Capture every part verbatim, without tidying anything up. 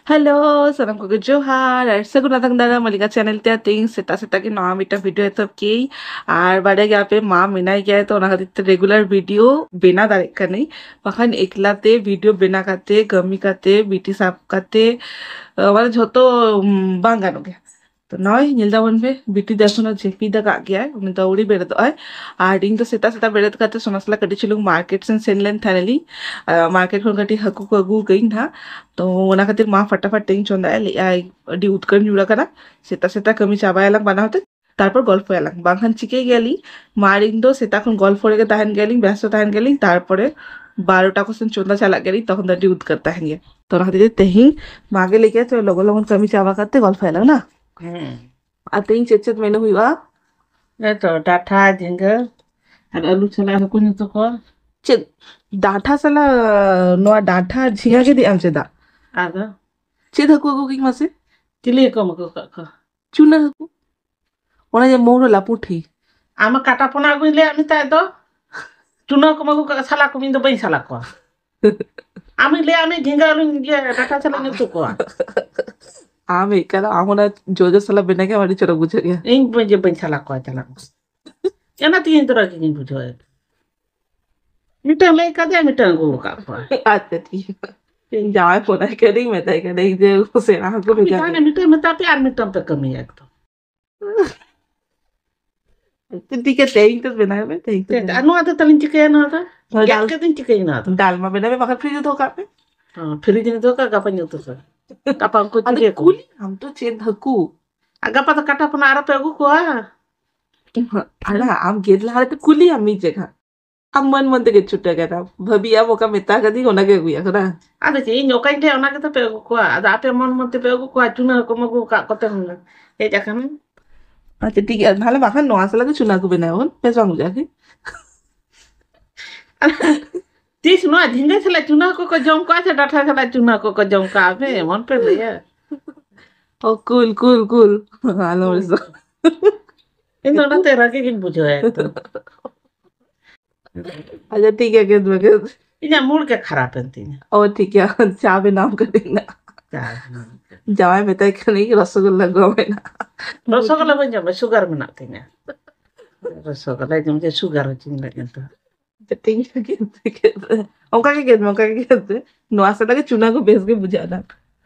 Hello, ᱥᱟᱱᱟᱢ ᱠᱚᱜᱮ ᱡᱚᱦᱟᱨ ᱟᱨ ᱥᱟᱹᱜᱩᱱ ᱟᱛᱟᱝ ᱫᱟᱨᱟᱢ ᱢᱟᱹᱞᱤᱠᱟ ᱪᱮᱱᱮᱞ ᱛᱮ᱾ ᱛᱮᱦᱮᱧ ᱥᱮᱛᱟᱜ ᱥᱮᱛᱟᱜ ᱜᱮ ᱱᱟᱣᱟ ᱢᱤᱫᱴᱟᱝ ᱵᱷᱤᱰᱤᱭᱳ ᱮᱛᱚᱦᱚᱵ ᱠᱮᱜᱼᱟᱹᱧ᱾ ᱟᱨ ᱵᱟᱰᱟᱭ ᱜᱮᱭᱟ ᱯᱮ, ᱢᱟ ᱢᱮᱱᱟᱭ ᱜᱮᱭᱟᱭ, ᱛᱚ ᱚᱱᱟ ᱠᱷᱟᱹᱛᱤᱨ ᱛᱮ ᱨᱮᱜᱩᱞᱟᱨ ᱵᱷᱤᱰᱤᱭᱳ ᱵᱮᱱᱟᱣ ᱫᱟᱲᱮᱭᱟᱜ ᱠᱟᱹᱱᱟᱹᱧ, ᱵᱟᱠᱷᱟᱱ ᱮᱠᱞᱟ ᱛᱮ ᱵᱷᱤᱰᱤᱭᱳ ᱵᱮᱱᱟᱣ ᱠᱟᱛᱮ, ᱠᱟᱹᱢᱤ ᱠᱟᱛᱮ, ᱵᱤᱴᱤ ᱥᱟᱵ ᱠᱟᱛᱮ, ᱟᱸ, ᱢᱟᱱᱮ ᱡᱷᱚᱛᱚ, ᱩᱢ, ᱵᱟᱝ ᱜᱟᱱᱚᱜ ᱜᱮᱭᱟ᱾ ᱛᱚ ᱱᱚᱜᱼᱚᱭ ᱧᱮᱞ ᱫᱟᱵᱚᱱ ᱯᱮ, ᱵᱤᱴᱤ ᱫᱚ ᱮᱠᱷᱚᱱᱳ ᱡᱟᱹᱯᱤᱫ ᱟᱠᱟᱫ ᱜᱮᱭᱟᱭ, ᱩᱱᱤ ᱫᱚ ᱟᱹᱣᱲᱤ ᱵᱮᱨᱮᱫᱚᱜᱼᱟᱭ᱾ ᱟᱨ ᱤᱧ ᱫᱚ ᱥᱮᱛᱟᱜ ᱥᱮᱛᱟᱜ ᱵᱮᱨᱮᱫ ᱠᱟᱛᱮ ᱥᱳᱱᱟ ᱥᱟᱞᱟᱜ ᱠᱟᱹᱴᱤᱡ ᱪᱩᱞᱩᱝ ᱢᱟᱨᱠᱮᱴ ᱥᱮᱱ ᱥᱮᱱ ᱞᱮᱱ ᱛᱟᱦᱮᱱᱟᱞᱤᱧ᱾ ᱟᱸ, ᱢᱟᱨᱠᱮᱴ ᱠᱷᱚᱱ ᱠᱟᱹᱴᱤᱡ ᱦᱟᱹᱠᱩ ᱠᱚ ᱟᱹᱜᱩ ᱟᱠᱟᱫᱟᱹᱧ ᱱᱟᱦᱟᱜ, ᱛᱚ ᱚᱱᱟ ᱠᱷᱟᱹᱛᱤᱨ ᱢᱟ ᱯᱷᱟᱴᱟᱯᱷᱟᱴ ᱛᱮᱧ ᱪᱚᱸᱫᱟᱭᱟ, ᱞᱟᱹᱭᱮᱫᱼᱟᱭ ᱟᱹᱰᱤ ᱩᱫᱽᱜᱟᱹᱨ ᱧᱩᱨ ᱟᱠᱟᱱᱟ, ᱥᱮᱛᱟᱜ ᱥᱮᱛᱟᱜ ᱠᱟᱹᱢᱤ ᱪᱟᱵᱟᱭᱟᱞᱟᱝ ᱵᱟᱱᱟ ᱦᱚᱲ ᱛᱮ, ᱛᱟᱨᱯᱚᱨ ᱜᱚᱞᱯᱷᱚᱭᱟᱞᱟᱝ᱾ ᱵᱟᱝᱠᱷᱟᱱ ᱪᱤᱠᱟᱹᱭ ᱜᱮᱭᱟᱞᱤᱧ, ᱢᱟᱲᱟᱝ ᱫᱚ ᱥᱮᱛᱟᱜ ᱠᱷᱚᱱ ᱜᱚᱞᱯᱷᱚ ᱨᱮᱜᱮ ᱛᱟᱦᱮᱱ ᱜᱮᱭᱟᱞᱤᱧ, ᱵᱮᱥᱛᱚ ᱛᱟᱦᱮᱱ ᱜᱮᱭᱟᱞᱤᱧ, ᱛᱟᱨᱯᱚᱨᱮ ᱵᱟᱨᱚᱴᱟ ᱠᱚ ᱥᱮᱱ ᱪᱚᱸᱫᱟ ᱪᱟᱞᱟᱜ ᱜᱮᱭᱟᱞᱤᱧ, ᱛᱚᱠᱷᱚᱱ ᱫᱚ ᱟᱹᱰᱤ ᱩᱫᱽᱜᱟᱹᱨ ᱛᱟᱦᱮᱱ ᱜᱮᱭᱟ᱾ ᱛᱚ ᱚᱱᱟ ᱠᱷᱟᱹᱛᱤᱨ ᱛᱮ ᱛᱮᱦᱮᱧ ᱢᱟ ᱜᱮ ᱞᱟᱹᱭ ᱠᱮᱫᱟ, "ᱪᱚᱞᱚ ᱞᱚᱜᱚᱱ ᱞᱚᱜᱚᱱ ᱠᱟᱹᱢᱤ ᱪᱟᱵᱟ ᱠᱟᱛᱮ ᱜᱚᱞᱯᱷᱚᱭᱟᱞᱟᱝ ᱱᱟ?" ᱦᱮᱸ᱾ ᱟᱨ ᱛᱮᱦᱮᱧ ᱪᱮᱫ ᱪᱮᱫ ᱢᱮᱱᱩ ᱦᱩᱭᱩᱜᱼᱟ? ᱦᱮᱸ ᱛᱚ, ᱰᱟᱴᱷᱟ, ᱡᱷᱤᱸᱜᱟᱹ ᱟᱨ ᱟᱹᱞᱩ ᱥᱟᱞᱟᱜ ᱦᱟᱹᱠᱩᱧ ᱩᱛᱩ ᱠᱚᱣᱟ᱾ ᱪᱮᱫ ᱰᱟᱴᱷᱟ ᱥᱟᱞᱟᱜ ᱱᱚᱣᱟ ᱰᱟᱴᱷᱟ ᱡᱷᱤᱸᱜᱟᱹ ᱜᱮ ᱤᱫᱤᱭᱟᱢ ᱪᱮᱫᱟᱜ? ᱟᱫᱚ ᱪᱮᱫ ᱦᱟᱹᱠᱩ ᱟᱹᱜᱩ ᱠᱤᱧ ᱢᱟᱥᱮ? ᱪᱤᱞᱤ ᱦᱟᱹᱠᱩᱢ ᱟᱹᱜᱩ ᱠᱟᱜ ᱠᱚᱣᱟ? ᱪᱩᱱᱟᱹ ᱦᱟᱹᱠᱩ, ᱚᱱᱟ ᱡᱮ ᱢᱳᱨᱚᱞᱟ ᱯᱩᱴᱷᱤ᱾ ᱟᱢ ᱠᱟᱴᱟ ᱯᱚᱱᱟ ᱟᱹᱜᱩᱧ ᱞᱟᱹᱭᱟᱫ ᱢᱮ ᱛᱟᱦᱮᱸᱫ ᱫᱚ, ᱪᱩᱱᱟᱹ ᱦᱟᱹᱠᱩᱢ ᱟᱹᱜᱩ ᱠᱟᱜ, ᱥᱟᱞᱟ ᱠᱚᱢ, ᱤᱧ ᱫᱚ ᱵᱟᱹᱧ ᱥᱟᱞᱟ ᱠᱚᱣᱟ᱾ ᱟᱢᱤᱧ ᱞᱟᱹᱭᱟ, ᱟᱢᱤᱧ ᱡᱷᱤᱸᱜᱟᱹ ᱟᱹᱞᱩᱧ ᱤᱭᱟᱹ ᱰᱟᱴᱟ ᱥᱟᱞᱟᱜ ᱤᱧ ᱩᱛᱩ ᱠᱚᱣᱟ᱾ ᱟᱢ ᱦᱮᱡ ᱠᱟᱱᱟ, ᱟᱢ ᱚᱱᱟ ᱡᱚᱡᱚ ᱥᱟᱞᱟᱜ ᱵᱮᱱᱟᱣ ᱜᱮ ᱟᱹᱰᱤ ᱪᱚᱨᱚᱠ ᱵᱩᱡᱷᱟᱹᱜ ᱜᱮᱭᱟ᱾ ᱤᱧ ᱵᱟᱹᱧ, ᱵᱟᱹᱧ ᱥᱟᱞᱟ ᱠᱚᱣᱟ ᱪᱟᱞᱟᱜ᱾ ᱚᱱᱟ ᱛᱮᱜᱮ ᱤᱧ ᱫᱚ ᱨᱟᱹᱜᱤ ᱜᱤᱧ ᱵᱩᱡᱷᱟᱹᱣᱟ᱾ ᱢᱤᱫᱴᱟᱝ ᱞᱟᱹᱭ ᱠᱟᱫᱮᱭᱟ, ᱢᱤᱫᱴᱟᱝ ᱟᱹᱜᱩ ᱟᱠᱟᱫ ᱠᱚᱣᱟ᱾ ᱟᱪᱪᱷᱟ, ᱴᱷᱤᱠ ᱜᱮᱭᱟ᱾ ᱤᱧ ᱡᱟᱶᱟᱭ ᱯᱷᱳᱱ ᱟᱭ ᱠᱟᱹᱱᱟᱹᱧ, ᱢᱮᱛᱟᱭ ᱠᱟᱹᱱᱟᱹᱧ ᱡᱮ ᱥᱮᱬᱟ ᱦᱟᱹᱠᱩ ᱢᱤᱫ ᱵᱷᱮᱡᱟ ᱫᱷᱟᱣ ᱢᱮ᱾ ᱢᱤᱫᱴᱟᱝ ᱢᱮᱛᱟ ᱯᱮ ᱟᱨ ᱢᱤᱫᱴᱟᱝ ᱯᱮ ᱠᱟᱹᱢᱤᱭᱟ ᱮᱠᱫᱚᱢ᱾ ᱴᱷᱤᱠ ᱜᱮᱭᱟ, ᱛᱮᱦᱮᱧ ᱛᱚ ᱵᱮᱱᱟᱣ ᱢᱮ, ᱛᱮᱦᱮᱧ ᱛᱚ ᱪᱮᱫ? ᱵᱮᱱᱟᱣ ᱟᱨ ᱢᱮ᱾ ᱱᱚᱣᱟ ᱫᱚ ᱛᱟᱦᱞᱮᱧ ᱪᱤᱠᱟᱹᱭᱟ? ᱱᱚᱣᱟ ᱫᱚ ᱦᱳᱭ, ᱜᱮᱫ ᱰᱟᱞ-, ᱠᱟᱛᱮᱧ ᱪᱤᱠᱟᱹᱭᱟ ᱱᱚᱣᱟ ᱫᱚ? ᱰᱟᱞᱢᱟ ᱵᱮᱱᱟᱣ ᱢᱮ, ᱵᱟᱠᱷᱟᱱ ᱯᱷᱨᱤᱡᱽ ᱨᱮ ᱫᱚᱦᱚ ᱠᱟᱜ ᱯᱮ᱾ ᱦᱚᱸ, ᱯᱷᱨᱤᱡᱽ ᱨᱮ ᱫᱚᱦᱚ ᱠᱟᱜ, ᱜᱟᱯᱟᱧ ᱩᱛᱩ ᱠᱚᱣᱟ᱾ ᱜᱟᱯᱟ ᱩᱱᱠᱩ ᱟᱫᱚ ᱪᱤᱠᱟᱹ ᱠᱚ? ᱠᱩᱞᱤ, ᱟᱢ ᱫᱚ ᱪᱮᱫ ᱦᱟᱹᱠᱩ? ᱟᱨ ᱜᱟᱯᱟ ᱫᱚ ᱠᱟᱴᱟ ᱯᱚᱱᱟ ᱟᱨᱚ ᱯᱮ ᱟᱹᱜᱩ ᱠᱚᱣᱟ? ᱟᱲᱟ, ᱟᱢ ᱜᱮᱫ ᱞᱟᱦᱟ ᱨᱮ ᱠᱩᱞᱤᱭᱟᱢ ᱢᱤᱫ ᱡᱟᱭᱜᱟ᱾ ᱟᱢ ᱢᱟᱹᱱ ᱢᱟᱹᱱ ᱛᱮᱜᱮ ᱪᱷᱩᱴᱟᱹ ᱠᱟᱱᱟ᱾ ᱵᱷᱟᱹᱵᱤ ᱟᱢ ᱚᱠᱟ ᱢᱮᱛᱟ ᱠᱟᱫᱤᱧ, ᱚᱱᱟ ᱜᱮ ᱟᱹᱜᱩᱭᱟ ᱠᱟᱱᱟ᱾ ᱟᱫᱚ ᱪᱮᱫ ᱤᱧ ᱚᱠᱟᱧ ᱞᱟᱹᱭᱟ, ᱚᱱᱟ ᱜᱮᱛᱚ ᱯᱮ ᱟᱹᱜᱩ ᱠᱚᱣᱟ᱾ ᱟᱫᱚ ᱟᱯᱮ ᱢᱚᱱ ᱢᱚᱱ ᱛᱮᱯᱮ ᱟᱹᱜᱩ ᱠᱚᱣᱟ, ᱪᱩᱱᱟᱹ ᱦᱟᱹᱠᱩᱢ ᱟᱹᱜᱩ ᱟᱠᱟᱫ ᱠᱚᱛᱮ ᱦᱩᱱᱟᱹᱝ ᱦᱮᱡ ᱟᱠᱟᱱᱟ᱾ ᱟᱪᱪᱷᱟ, ᱴᱷᱤᱠ ᱜᱮᱭᱟ, ᱛᱟᱦᱞᱮ ᱵᱟᱠᱷᱟᱱ ᱱᱚᱣᱟ ᱥᱟᱞᱟᱜ ᱜᱮ ᱪᱩᱱᱟᱹ ᱦᱟᱹᱠᱩ ᱵᱮᱱᱟᱣ ᱵᱚᱱ, ᱵᱮᱥ ᱵᱟᱝ ᱵᱩᱡᱷᱟᱹᱜᱼᱟ ᱠᱤ? ᱛᱤᱥ ᱱᱚᱣᱟ ᱡᱷᱤᱸᱜᱟᱹ ᱥᱟᱞᱟᱜ ᱪᱩᱱᱟᱹ ᱦᱟᱹᱠᱩ ᱠᱚ ᱡᱚᱢ ᱠᱚᱣᱟ ᱥᱮ ᱰᱟᱴᱷᱟ ᱥᱟᱞᱟᱜ ᱪᱩᱱᱟᱹ ᱦᱟᱹᱠᱩ ᱠᱚ ᱡᱚᱢ ᱠᱚᱣᱟ? ᱟᱯᱮ ᱮᱢᱚᱱ ᱯᱮ ᱞᱟᱹᱭᱟ᱾ ᱚ, ᱠᱩᱞ, ᱠᱩᱞ, ᱠᱩᱞ᱾ ᱟᱞᱚᱢ ᱦᱩᱸ᱾ ᱨᱚᱲᱟ᱾ ᱤᱧ ᱫᱚ ᱚᱱᱟᱛᱮ ᱨᱟᱹᱜᱤ ᱜᱤᱧ ᱵᱩᱡᱷᱟᱹᱣᱟ ᱮᱠᱫᱚᱢ᱾ ᱟᱪᱪᱷᱟ, ᱴᱷᱤᱠ ᱜᱮᱭᱟ, ᱜᱮᱫ ᱢᱮ, ᱜᱮᱫ᱾ ᱤᱧᱟᱹᱜ ᱢᱩᱰ ᱜᱮ ᱠᱷᱟᱨᱟᱯ ᱮᱱ ᱛᱤᱧᱟ᱾ ᱚ, ᱴᱷᱤᱠ ᱜᱮᱭᱟ, ᱪᱟ ᱵᱮᱱᱟᱣ ᱠᱟᱹᱴᱤᱡ ᱱᱟ᱾ ᱡᱟᱶᱟᱭ ᱢᱮᱛᱟᱭ ᱠᱟᱹᱱᱟᱹᱧ ᱨᱚᱥᱚᱜᱚᱞᱞᱟ ᱟᱹᱜᱩ ᱟᱢ ᱢᱮᱱᱟ᱾ ᱨᱚᱥᱚᱜᱚᱞᱞᱟ ᱵᱟᱹᱧ ᱡᱚᱢᱟ, ᱥᱩᱜᱟᱨ ᱢᱮᱱᱟᱜ ᱛᱤᱧᱟ᱾ ᱨᱚᱥᱚᱜᱚᱞᱞᱟ ᱡᱚᱢ ᱡᱮ ᱥᱩᱜᱟᱨ ᱦᱚᱪᱚᱧ ᱞᱟᱹᱜᱤᱫ ᱫᱚ᱾ ᱪᱮᱴᱤᱝ ᱜᱮᱫ ᱯᱮ, ᱜᱮᱫ ᱯᱮ᱾ ᱚᱱᱠᱟ ᱜᱮ ᱜᱮᱫ ᱢᱮ, ᱚᱱᱠᱟ ᱜᱮ ᱜᱮᱫ ᱯᱮ᱾ ᱱᱚᱣᱟ ᱥᱟᱞᱟᱜ ᱜᱮ ᱪᱩᱱᱟ ᱠᱚ ᱵᱮᱥ ᱜᱮ ᱵᱩᱡᱷᱟᱹᱜᱼᱟ ᱱᱟᱜ᱾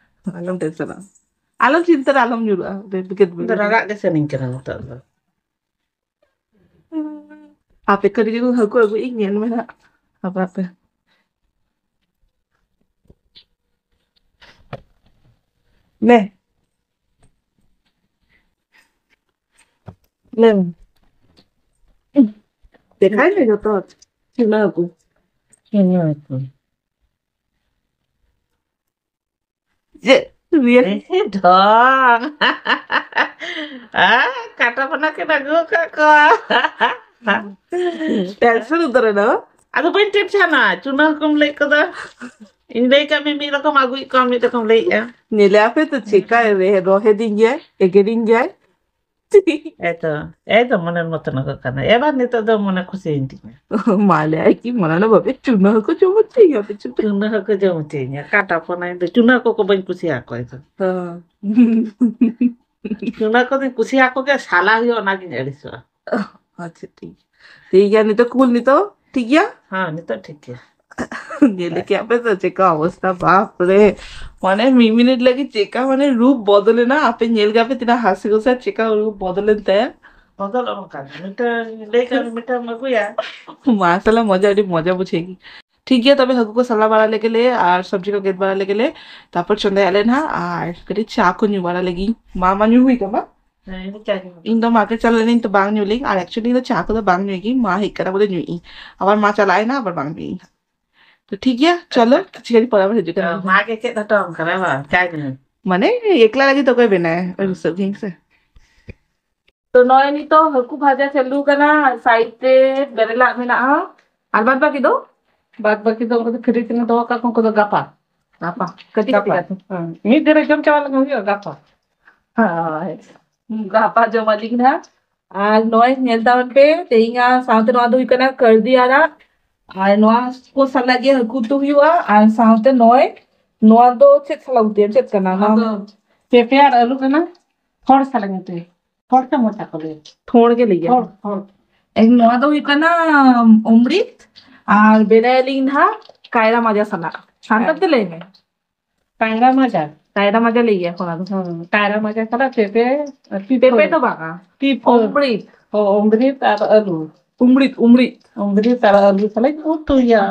ᱟᱞᱚᱢ ᱴᱮᱱᱥᱚᱱᱟ, ᱟᱞᱚᱢ ᱪᱤᱱᱛᱟᱹ ᱨᱮ ᱟᱞᱚᱢ ᱧᱩᱨᱩᱜᱼᱟ᱾ ᱜᱮᱫ ᱤᱧ ᱫᱚ ᱵᱮᱥ ᱨᱟᱨᱟᱜ ᱜᱮ ᱥᱟᱱᱟᱧ ᱠᱟᱱᱟ ᱱᱤᱛᱚᱜ ᱫᱚ᱾ ᱟᱯᱮ ᱠᱟᱹᱴᱤᱡ ᱪᱩᱞᱩᱝ ᱦᱟᱹᱠᱩ ᱟᱹᱜᱩᱭ ᱤᱧ ᱧᱮᱞ ᱢᱮ ᱱᱟᱜ᱾ ᱦᱟᱯᱮ ᱦᱟᱯᱮ᱾ ᱞᱮ᱾ ᱞᱟᱹᱭ ᱢᱮ᱾ ᱫᱮᱠᱷᱟᱭ ᱢᱮ ᱡᱚᱛᱚ᱾ ᱪᱩᱱᱟ ᱦᱟᱹᱠᱩ᱾ ᱪᱩᱱᱟ ᱦᱟᱹᱠᱩ᱾ ᱪᱮᱫ? ᱨᱤᱭᱮᱞ? ᱮ ᱰᱷᱚᱝ᱾ ᱟ, ᱠᱟᱴᱟ ᱯᱚᱱᱟ ᱠᱤᱱ ᱟᱹᱜᱩ ᱟᱠᱟᱫ ᱠᱚᱣᱟ᱾ ᱴᱮᱱᱥᱚᱱ ᱩᱛᱟᱹᱨ ᱮᱱᱟ᱾ ᱟᱫᱚ ᱵᱟᱹᱧ ᱴᱮᱱᱥᱚᱱᱟ, ᱪᱩᱱᱟ ᱦᱟᱹᱠᱩᱢ ᱞᱟᱹᱭ ᱠᱚᱫᱚ᱾ ᱤᱧ ᱞᱟᱹᱭ ᱠᱟᱜ ᱢᱮ, ᱢᱤᱫ ᱨᱚᱠᱚᱢ ᱟᱹᱜᱩᱭᱮᱫ ᱠᱚᱣᱟ, ᱢᱤᱫ ᱨᱚᱠᱚᱢ ᱞᱟᱹᱭᱮᱫᱼᱟ᱾ ᱧᱮᱞᱮ ᱟᱯᱮ ᱛᱚ ᱪᱮᱠᱟ ᱨᱮ-, ᱨᱚᱦᱮᱫᱤᱧ ᱜᱮᱭᱟᱭ, ᱮᱜᱮᱨᱤᱧ ᱜᱮᱭᱟᱭ᱾ ᱮᱛᱚ, ᱮᱛᱚ ᱢᱚᱱᱮᱨ ᱢᱚᱛᱚᱱ ᱠᱚ ᱠᱟᱱᱟ᱾ ᱮᱵᱟᱨ ᱱᱤᱛᱚᱜ ᱫᱚ ᱢᱚᱱᱮ ᱠᱷᱩᱥᱤᱭᱮᱱ ᱛᱤᱧᱟ᱾ ᱢᱟ ᱞᱟᱹᱭ ᱟᱭ ᱠᱤ ᱢᱚᱱᱮ ᱢᱚᱱᱮ ᱵᱷᱟᱵᱮ, "ᱪᱩᱱᱟ ᱦᱟᱹᱠᱩ ᱡᱚᱢ ᱦᱚᱪᱚᱭᱤᱧᱟ ᱯᱮ, ᱪᱩᱱᱟ ᱦᱟᱹᱠᱩ ᱡᱚᱢ ᱦᱚᱪᱚᱭᱤᱧᱟ, ᱠᱟᱴᱟ ᱯᱚᱱᱟᱭ ᱫᱚ, ᱪᱩᱱᱟ ᱦᱟᱹᱠᱩ ᱠᱚ ᱵᱟᱹᱧ ᱠᱩᱥᱤᱭᱟᱠᱚᱣᱟ ᱤᱧ ᱫᱚ᱾ ᱦᱮᱸ᱾ ᱪᱩᱱᱟ ᱦᱟᱹᱠᱩ ᱫᱚᱧ ᱠᱩᱥᱤᱭᱟᱠᱚ ᱜᱮ, ᱥᱟᱞᱟ ᱦᱩᱭᱩᱜᱼᱟ, ᱚᱱᱟᱜᱤᱧ ᱟᱹᱲᱤᱥᱚᱜᱼᱟ᱾ ᱟᱪᱪᱷᱟ, ᱴᱷᱤᱠ᱾ ᱴᱷᱤᱠ ᱜᱮᱭᱟ, ᱱᱤᱛᱚᱜ ᱠᱩᱞ, ᱱᱤᱛᱚᱜ ᱴᱷᱤᱠ ᱜᱮᱭᱟ? ᱦᱮᱸ, ᱱᱤᱛᱚᱜ ᱴᱷᱤᱠ ᱜᱮᱭᱟ᱾ ᱧᱮᱞ ᱠᱮᱜ ᱟᱯᱮ ᱛᱚ ᱪᱮᱠᱟ ᱚᱵᱚᱥᱛᱟ, ᱵᱟᱯ ᱨᱮ᱾ ᱢᱟᱱᱮ ᱢᱤᱫ ᱢᱤᱱᱤᱴ ᱞᱟᱹᱜᱤᱫ ᱪᱮᱠᱟ ᱢᱟᱱᱮ ᱨᱩᱯ ᱵᱚᱫᱚᱞᱮᱱᱟ, ᱟᱯᱮ ᱧᱮᱞ ᱠᱮᱜ ᱟᱯᱮ ᱛᱤᱱᱟᱹᱜ ᱦᱟᱹᱥᱤ ᱜᱚᱥᱟ ᱪᱮᱠᱟ ᱨᱩᱯ ᱵᱚᱫᱚᱞᱮᱱ ᱛᱟᱭᱟ᱾ ᱵᱚᱫᱚᱞᱚᱜ ᱠᱟᱱᱟ, ᱢᱤᱫᱴᱟᱝ ᱞᱟᱹᱭ ᱠᱟᱜ ᱢᱮ, ᱢᱤᱫᱴᱟᱝ ᱮᱢ ᱟᱹᱜᱩᱭᱟ᱾ ᱢᱟ ᱥᱟᱞᱟ ᱢᱚᱡᱟ, ᱟᱹᱰᱤ ᱢᱚᱡᱟ ᱵᱩᱡᱷᱟᱹᱜ ᱜᱮ᱾ ᱴᱷᱤᱠ ᱜᱮᱭᱟ, ᱛᱚᱵᱮ ᱦᱟᱹᱠᱩ ᱠᱚ ᱥᱟᱞᱟ ᱵᱟᱲᱟ ᱞᱮᱜᱮ ᱞᱮ ᱟᱨ ᱥᱚᱵᱽᱡᱤ ᱠᱚ ᱜᱮᱫ ᱵᱟᱲᱟ ᱞᱮᱜᱮ ᱞᱮ, ᱛᱟᱨᱯᱚᱨ ᱪᱚᱸᱫᱟᱭᱟᱞᱮ ᱱᱟᱦᱟᱜ ᱟᱨ ᱠᱟᱹᱴᱤᱡ ᱪᱟ ᱠᱚ ᱧᱩ ᱵᱟᱲᱟ ᱞᱮᱜᱤᱧ᱾ ᱢᱟ, ᱢᱟ ᱧᱩ ᱦᱩᱭ ᱠᱟᱱᱟ᱾ ᱦᱮᱸ, ᱤᱧ ᱫᱚ ᱪᱟ ᱧᱩ᱾ ᱤᱧ ᱫᱚ ᱢᱟ ᱜᱮ ᱪᱟᱞᱟᱣ ᱞᱮᱱᱟᱹᱧ ᱛᱚ ᱵᱟᱝ ᱧᱩ ᱞᱮᱜᱤᱧ, ᱟᱨ actually ᱤᱧ ᱫᱚ ᱪᱟ ᱠᱚᱫᱚ ᱵᱟᱝ ᱧᱩᱭ ᱜᱤᱧ, ᱢᱟ ᱦᱮᱡ ᱠᱟᱱᱟ ᱵᱚᱞᱮ ᱧᱩᱭ ᱤᱧ, ᱟᱵᱟᱨ ᱢᱟ ᱪᱟᱞᱟᱣ ᱮᱱᱟ ᱟᱵᱟᱨ ᱵᱟᱝ ᱧᱩᱭ ᱤᱧ᱾ ᱛᱚ ᱴᱷᱤᱠ ᱜᱮᱭᱟ, ᱪᱚᱞᱚ ᱠᱤᱪᱷᱩ ᱜᱷᱟᱹᱲᱤᱡ ᱯᱚᱨᱮ ᱟᱵᱟᱨ ᱦᱤᱡᱩᱜ ᱠᱟᱱᱟ᱾ ᱢᱟ ᱜᱮ ᱪᱮᱫ ᱦᱚᱴᱚ ᱟᱢ ᱠᱟᱱᱟ ᱵᱟᱝ? ᱪᱟ ᱧᱩ᱾ ᱢᱟᱱᱮ ᱮᱠᱞᱟ ᱞᱟᱹᱜᱤᱫ ᱫᱚ ᱚᱠᱚᱭ ᱵᱮᱱᱟᱭ? ᱟᱹᱲᱤᱥᱚᱜ ᱜᱤᱭᱟᱹᱧ ᱥᱮ᱾ ᱛᱚ ᱱᱚᱜᱼᱚᱭ ᱱᱤᱛᱚᱜ ᱦᱟᱹᱠᱩ ᱵᱷᱟᱡᱟ ᱪᱟᱹᱞᱩ ᱠᱟᱱᱟ, ᱟᱨ side ᱨᱮ ᱵᱮᱨᱮᱞᱟᱜ ᱢᱮᱱᱟᱜᱼᱟ, ᱟᱨ ᱵᱟᱫ ᱵᱟᱹᱠᱤ ᱫᱚ? ᱵᱟᱫ ᱵᱟᱹᱠᱤ ᱫᱚ ᱩᱱᱠᱩ ᱫᱚ fridge ᱨᱮ ᱫᱚᱦᱚ ᱠᱟᱜ ᱠᱚ, ᱩᱱᱠᱩ ᱫᱚ ᱜᱟᱯᱟ᱾ ᱜᱟᱯᱟ᱾ ᱠᱟᱹᱴᱤᱡ ᱜᱟᱯᱟ᱾ ᱠᱟᱹᱴᱤᱡ ᱠᱟᱹᱴᱤᱡ᱾ ᱦᱮᱸ᱾ ᱢᱤᱫ ᱫᱤᱱ ᱨᱮ ᱡᱚᱢ ᱪᱟᱵᱟ ᱞᱮᱠᱷᱟᱱ ᱦᱩᱭᱩᱜᱼᱟ ᱜᱟᱯᱟ᱾ ᱦᱳᱭ᱾ ᱜᱟᱯᱟ ᱡᱚᱢ ᱟᱹᱞᱤᱧ ᱱᱟᱦᱟᱜ᱾ ᱟᱨ ᱱᱚᱜᱼᱚᱭ ᱧᱮᱞ ᱛᱟᱵᱚᱱ ᱯᱮ, ᱛᱮᱦᱮᱧᱟᱜ ᱥᱟᱶᱛᱮ ᱱᱚᱣᱟ ᱫᱚ ᱦᱩᱭᱩᱜ ᱠᱟᱱᱟ ᱠᱟᱹᱲᱫᱤ ᱟᱲᱟᱜ᱾ ᱟᱨ ᱱᱚᱣᱟ ᱠᱚ ᱥᱟᱞᱟᱜ ᱜᱮ ᱦᱟᱹᱠᱩ ᱩᱛᱩ ᱦᱩᱭᱩᱜᱼᱟ᱾ ᱟᱨ ᱥᱟᱶᱛᱮ ᱱᱚᱜᱼᱚᱭ ᱱᱚᱣᱟ ᱫᱚ ᱪᱮᱫ ᱥᱟᱞᱟᱜ ᱩᱛᱩᱭᱟ? ᱪᱮᱫ ᱠᱟᱱᱟ ᱱᱚᱣᱟ ᱱᱚᱣᱟ? ᱫᱚ ᱯᱮᱸᱯᱮ ᱟᱨ ᱟᱹᱞᱩ ᱠᱟᱱᱟ᱾ ᱦᱚᱲ ᱥᱟᱞᱟᱜ ᱩᱛᱩᱭᱟ᱾ ᱦᱚᱲ ᱠᱟ ᱢᱚᱪᱟ ᱠᱚ ᱞᱟᱹᱭᱟ᱾ ᱴᱷᱚᱲ ᱜᱮ ᱞᱟᱹᱭᱟ᱾ ᱦᱚᱲ, ᱦᱚᱲ᱾ ᱮ, ᱱᱚᱣᱟ ᱫᱚ ᱦᱩᱭᱩᱜ ᱠᱟᱱᱟ ᱚᱢᱨᱤᱛ, ᱟᱨ ᱵᱮᱱᱟᱭᱟᱞᱤᱧ ᱱᱟᱦᱟᱜ ᱠᱟᱭᱨᱟ ᱢᱟᱡᱟ ᱥᱟᱞᱟᱜ᱾ ᱥᱟᱱᱛᱟᱲ ᱛᱮ ᱞᱟᱹᱭ ᱢᱮ᱾ ᱠᱟᱭᱨᱟ ᱢᱟᱡᱟ᱾ ᱠᱟᱭᱨᱟ ᱢᱟᱡᱟ ᱞᱟᱹᱭ ᱜᱮᱭᱟ ᱠᱚ ᱚᱱᱟ ᱫᱚ᱾ ᱦᱮᱸ, ᱠᱟᱭᱨᱟ ᱢᱟᱡᱟ ᱥᱟᱞᱟᱜ ᱯᱮᱸᱯᱮ, ᱯᱤᱯᱟᱹ᱾ ᱯᱮᱸᱯᱮ ᱫᱚ ᱵᱟᱝᱟ᱾ ᱯᱤᱯᱟᱹ᱾ ᱚᱢᱨᱤᱛ᱾ ᱚ, ᱚᱢᱨᱤᱛ ᱟᱨ ᱟᱹᱞᱩ᱾ ᱩᱢᱲᱤᱛ, ᱩᱢᱲᱤᱛ᱾ ᱚᱢᱨᱤᱛ ᱟᱨ ᱟᱹᱞᱩ ᱥᱟᱞᱟᱜ ᱩᱛᱩᱭᱟ᱾